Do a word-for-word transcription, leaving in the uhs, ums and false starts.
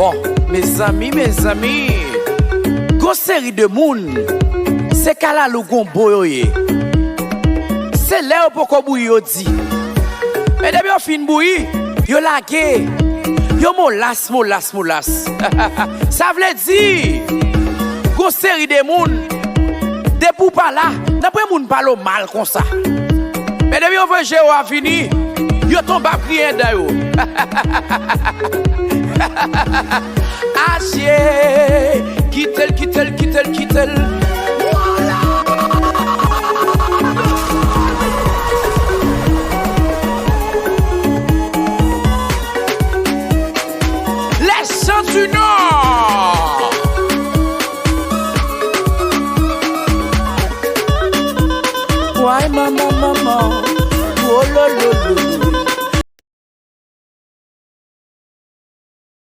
Bon, mezanmi, mezanmi, gon seri de moun, se kalalou gonbo yo ye. Se lè yo poko bouyi yo di. Men depi yo fin bouyi, yo lage. Yo molas, molas, molas. Sa vle di, gon seri de moun, depi w pa la, n ap wè moun pale w mal konsa. Men depi yo vwe je yo a vini, yo tonbe ap griyen dan yo. Asye, kite l, kite l, kite l, kite l.